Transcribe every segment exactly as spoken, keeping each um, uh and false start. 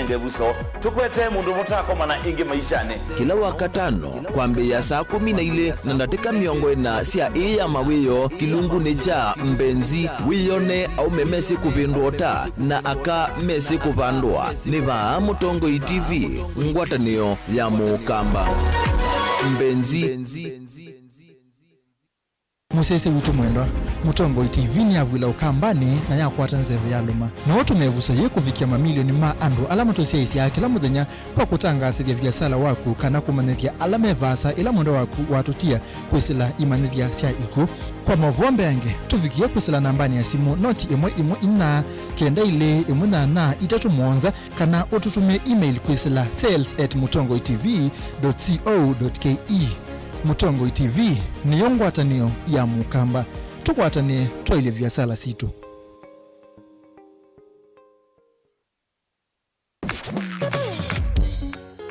Ngevuso, tũkwete mũndũ mũtakomana ĩngĩ maishanĩ. Kĩla Wakatano, kwambĩĩa saa kũmi na ilĩ na ndatĩka mĩongo ĩna sya ĩĩ ya mawĩoo, kĩlungunĩ kya Mbenzi, wĩyone aũme mesĩ kũvĩndũa ũta na aka mesĩ kũvandũa. Nĩ vaa Mũtongoi T V, ngwatanĩo ya Mũkamba. Mbenzi. Mũsyaĩĩsya witũ mwendwa, Mũtongoi T V nĩyavw'ĩla Ũkambanĩ na yakwata nzeve yalũma. No ũtũme ĩvuso yĩĩ kũvikĩa mamilioni ma andũ ala matũsyaĩĩsyaa kĩla mũthenya kwa kũtangaasĩthya viasala waku kana kũmanyĩthya ala me vaasa ĩla mwendwa waku watũtia kwĩsĩla imanyĩthya sya ikw'ũ. Kwa maũvoo mbeange, tũvikĩe kwĩsĩla nambanĩ ya simũ noti ĩmwe ĩmwe inya kenda ilĩ ĩmwe nyanya itatũ mũonza, kana ũtũtũmĩe email kwĩsĩla sales at mũtongoitv dot co dot ke. Mũtongoi T V nĩyo ngwatanĩo ya Mũkamba. Tũkwatanĩe twaĩlye viasala sitũ.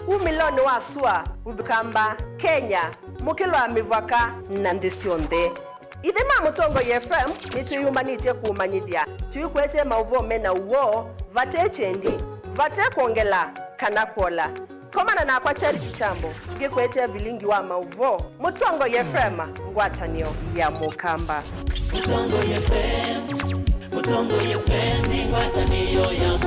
Umĩlonĩ wa sua, Ũkamba, Kenya, mũkĩlo wa mĩvaka, na nthĩ syonthe. Ithĩ ma Mũtongoi F M nĩtwĩyũmbanĩtye kũmanyĩthya, tũikwete maũvoo mena ũw'o, vate kyendi, vate kwongela kana kwola. Komana nakwa Charity Chambo, ngĩkwete vilingi wa maũvoo. Mũtongoi F M, ngwatanĩo ya Mũkamba. Mũtongoi F M, Mũtongoi F M nĩ ngwatanĩo ya